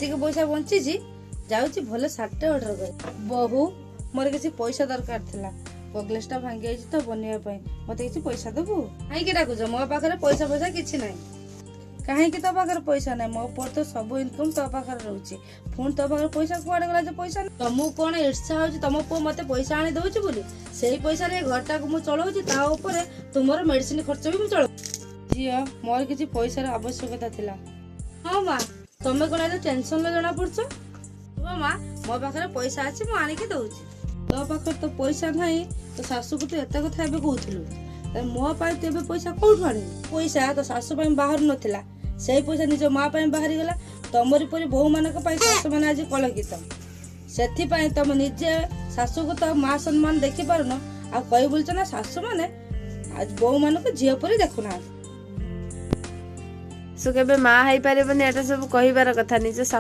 ଯେତିକି ପଇସା ବଞ୍ଚିଛି, ଯାଉଛି ଭଲ ଶାଢ଼ୀଟେ ଅର୍ଡର କରି। ବୋହୁ, ମୋର କିଛି ପଇସା ଦରକାର ଥିଲା। ଗଗ୍ଲେସଟା ଭାଙ୍ଗି ଯାଇଛି ତ, ବନେଇବା ପାଇଁ ମତେ କିଛି ପଇସା ଦବୁ? କାହିଁକି ଡାକୁଛ? ମୋ ପାଖରେ ପଇସା ପଇସା କିଛି ନାହିଁ। କାହିଁକି ତୋ ପାଖରେ ପଇସା ନାହିଁ? ମୋ ପୁଅର ତ ସବୁ ଇନକମ୍ ତୋ ପାଖରେ ରହୁଛି। ପୁଣି ତୋ ପାଖରେ ପଇସା କୁଆଡେ ଗଲା ଯେ ପଇସା ନାହିଁ? ତମକୁ କଣ ଈର୍ଷା ହଉଛି, ତମ ପୁଅ ମତେ ପଇସା ଆଣି ଦଉଛି ବୋଲି? ସେଇ ପଇସାରେ ଏ ଘରଟାକୁ ମୁଁ ଚଳଉଛି, ତା ଉପରେ ତୁମର ମେଡିସିନ ଖର୍ଚ୍ଚ ବି ମୁଁ ଚଳଉଛି। ଝିଅ, ମୋର କିଛି ପଇସାର ଆବଶ୍ୟକତା ଥିଲା। ହଁ ମା, ତମେ କଣ ଏତେ ଟେନସନରେ ଜଣା ପଡୁଛ? ହଁ ମା, ମୋ ପାଖରେ ପଇସା ଅଛି, ମୁଁ ଆଣିକି ଦଉଛି। ତୋ ପାଖରେ ତ ପଇସା ନାହିଁ, ତୋ ଶାଶୁକୁ ତୁ ଏତେ କଥା ଏବେ କହୁଥିଲୁ, ତାହେଲେ ମୋ ପାଇଁ ତୁ ଏବେ ପଇସା କୋଉଠୁ ଆଣିବୁ? ପଇସା ତୋ ଶାଶୁ ପାଇଁ ବାହାରୁ ନଥିଲା, ସେଇ ପଇସା ନିଜ ମା ପାଇଁ ବାହାରିଗଲା। ତମରି ପରି ବୋହୂ ମାନଙ୍କ ପାଇଁ ଶାଶୁମାନେ ଆଜି କଳଙ୍କିତ। ସେଥିପାଇଁ ତମେ ନିଜେ ଶାଶୁକୁ ତ ମା ସମ୍ମାନ ଦେଖିପାରୁନ, ଆଉ କହି ବୁଲୁଛ ନା ଶାଶୁମାନେ ଆଜି ବୋହୂ ମାନଙ୍କୁ ଝିଅ ପରି ଦେଖୁନାହାନ୍ତି। ଶାଶୁ କେବେ ମା ହେଇପାରିବନି, ଏଟା ସବୁ କହିବାର କଥା। ନିଜ